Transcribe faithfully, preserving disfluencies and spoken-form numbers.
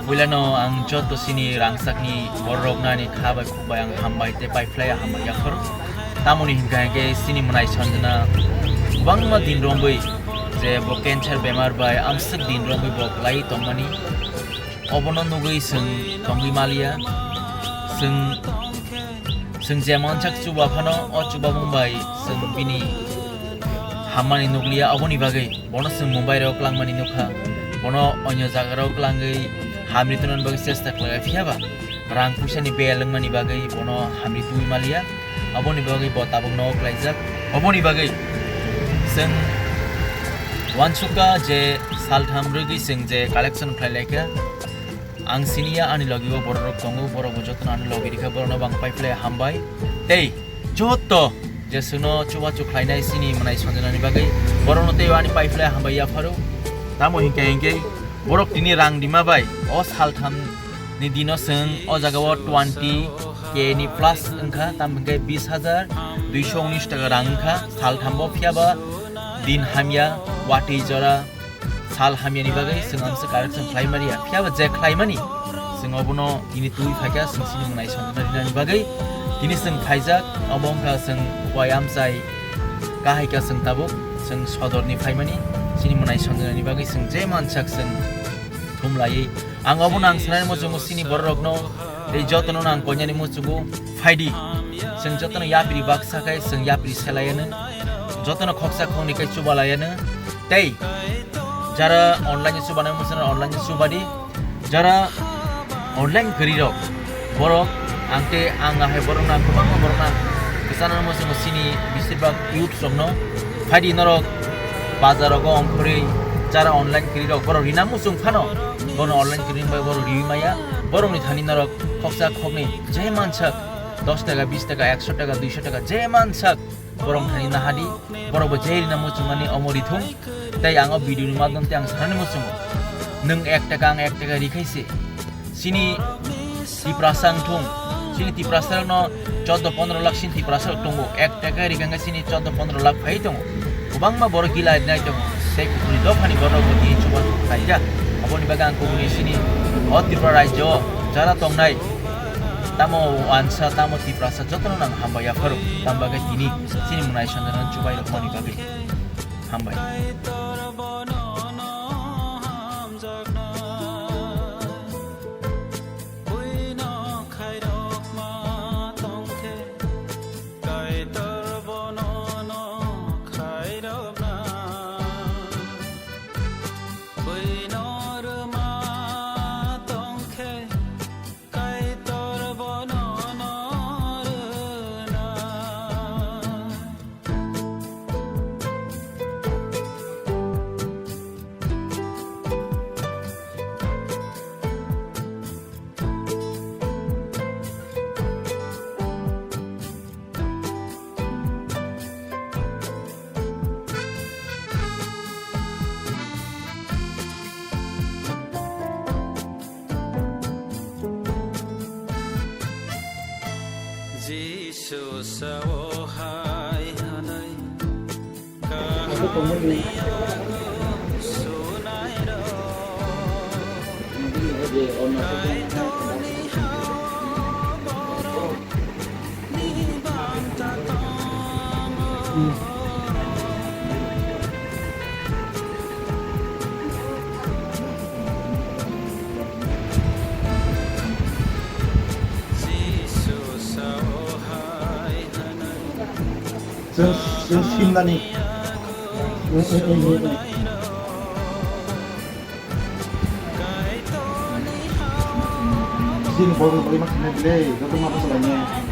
Puilano ang joto chini rangchakni bororokno ani kha bai khuk bai ang hambai tei paiphlai hambai yapharo. Tamoni hinkha hinkhe chini mwnai sanjana kwbangma din romwi je bo cancer bemar bai amswk din romwi bo kwlai tongmani. Obono nugwi chwng tongwi maliya. Chwng, chwng je mansak chuba phano, o chubamung bai chwng bini hammani nukliya. Oboni bagwi bono chwng Mumbai rok klangmani nukha. Bono onyo jaga rok klangwi hamri tonani bagwi chesta khlai, phiya ba rang puisani bel wngmani bagwi bono hamri twi maliya. Oboni bagwi bo tabuk nogo klaijak. Oboni bagwi chwng uansukha je saltham rwgwi chwng je collection khlai laikha. Ang siniya ani logi o bororok tongo, borok bo jotono ani logi rikha, borokno bang paiphlai hambai. Tei joto je chwngno chubachu khlainai chini mwnai sonjwnani bagwi, borokno teibo ani paiphlai hambai yapharo. Tamo hinkhe hinkhe borok tini rang rima bai o saltham ni dino chwng o jaga o twenty K ni plus wngkha, tamo hinkhe bis hajar duiso unis taka rang wngkha saltham bo, phiya ba din hamya, watwi jora, sal hamyani bagwi chwng amsa correction khlai maliya, phiya ba je khlaimani chwng obono tini twi phaikha, chwng chini mwnai sonjona rinani bagwi tini chwng phaijak. Obo wngkha chwng upai amchai kahaikha chwng tabuk, chwng sodorni phaimani chini mwnai sonjonani bagwi chwng je mansak chwng thum laiwi. Ang obono ang sanani muchungo chini bororokno tei jotono ang koinani muchungo phaidi. Chwng jotono yapri baksa khai chwng yapri selaiano, jotono khoksa khokni khai chubalaiano. Tei jara online chubanai muchungo online chubadi, jara online kwrwi rok borok ang tei ang ahai borokno ang kwbangma borokno ang kwchana muchungo chini beshirbak youth rokno phaidi norok bazar rogo ongkhorwi jara online kwrwi rok borok rina muchung phano bono online kwrwi bai borok riwi maya. Borokni thani norok khoksa khoknwi je mansak dos taka, bis taka, ekso taka, duiso taka je mansak borok thani nahadi, borok bo je rina muchungmani omo rithung. Tei ang o video ni madhyom tei ang sanani muchungo, nwng ek taka ang ek taka rikhai se chini Tiprasa wngthung, chini Tiprasa rokno chordo pondro lakh chini Tiprasa rok tongo, ek taka rikha hwnkhe chini chordo pondro lakh phai tongo. Kwbangma borok gila rinai tongo, tei kubuni dophani borok bo tini chubachu khlaijak. Aboni bagwi ang kubuni chini o Tripura rajyo o jara tongnai, tamo uansa, tamo Tiprasa, jotono ang hambai yapharo. Tamo bagwi tini chini mwnai sonjona chubai rokmani bagwi hambai. Jisu sao hai hwnwi. Aku tongmani. Chwng, chwng simnani. Chini borok ni bagwi ma khainai bwle, joto ma bwsalainai.